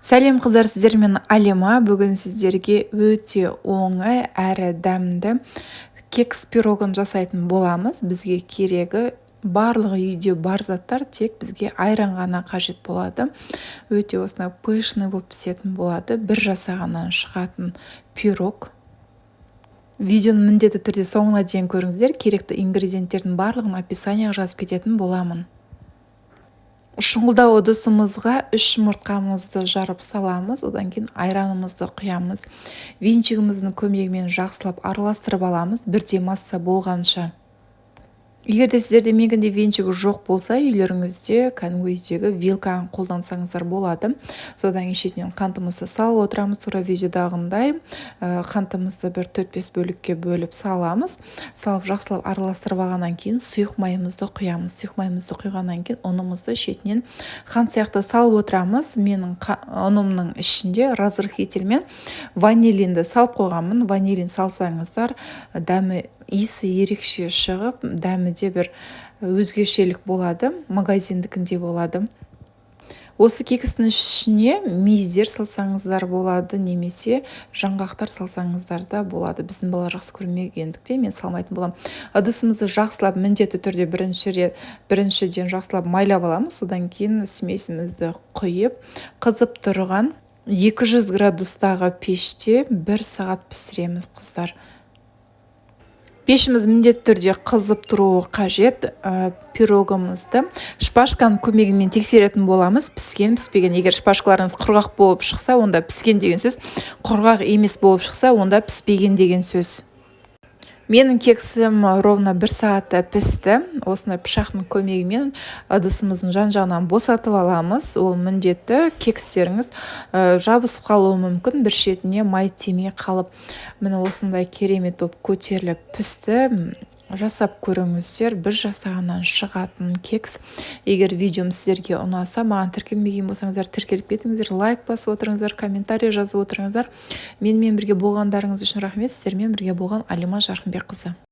Сәлем, қыздар! Сіздермен Алима. Бүгін сіздерге өте оңай әрі дәмді кекс пирогын жасайтын боламыз. Бізге керегі барлығы үйде бар заттар, тек бізге айран ғана қажет болады. Өте осындай пышный болып пісетін болады, бір жасағаннан шығатын пирог. Видеоны міндетті түрде соңына дейін көріңіздер. Керекті ингредиенттердің барлығын описанияға жазып кететін боламын. Шұңғылдау ыдысымызға үш жұмыртқамызды жарып саламыз, одан кейін айранымызды құямыз. Венчигіміздің көмегімен жақсылап араластырып аламыз, бірдей масса болғанша. Егер де сіздерде менікіндей венчигі жоқ болса, үйлеріңізде кәдімгі үйдегі вилканы қолдансаңыздар болады. Содан кейін шетінен қантымызды салып отырамыз. Тура видеодағындай қантымызды бір төрт бес бөлікке бөліп саламыз. Салып, жақсылап араластырып алғаннан кейін сұйық майымызды құямыз. Сұйық майымызды құйғаннан кейін ұнымызды шетінен қант сияқты салып отырамыз. Менің ұнымның ішінде разрыхлительмен ванилинді салып қойғанмын. Ванилин салсаңыздар, дәмі, иісі ерекше шығып, дәмі де бір өзгешелік болады, магазиндікіндей болады. Осы кекстің ішіне мейіздер салсаңыздар болады немесе жаңғақтар салсаңыздар да болады. Біздің бала жақсы көрмегендіктен, мен салмайтын боламын. Ыдысымызды жақсылап, міндетті түрде бірінші рет, біріншіден жақсылап майлап аламыз. Содан кейін смесімізді құйып, қызып тұрған 200 градустағы пеште бір сағат пісіреміз, қыздар. Пешіміз міндетті түрде қызып тұруы қажет. Пирогымызды шпажканың көмегімен тексеретін боламыз, піскен, піспеген. Егер шпажкаларыңыз құрғақ болып шықса, онда піскен деген сөз, құрғақ емес болып шықса, онда піспеген деген сөз. Менің кексім ровно бір сағатта пісті. Осындай пышақтың көмегімен ыдысымыздың жан жағынан босатып аламыз. Ол міндетті, кекстеріңіз жабысып қалуы мүмкін, бір шетіне май тимей қалып. Міне, осындай керемет болып көтеріліп пісті. Жасап көріңіздер, бір жасағаннан шығатын кекс. Егер видеом сіздерге ұнаса, маған тіркелмеген болсаңыздар, тіркеліп кетіңіздер, лайк басып отырыңыздар, комментарий жазып отырыңыздар. Менімен бірге болғандарыңыз үшін рахмет. Сіздермен бірге болған Алима Жарқынбекқызы.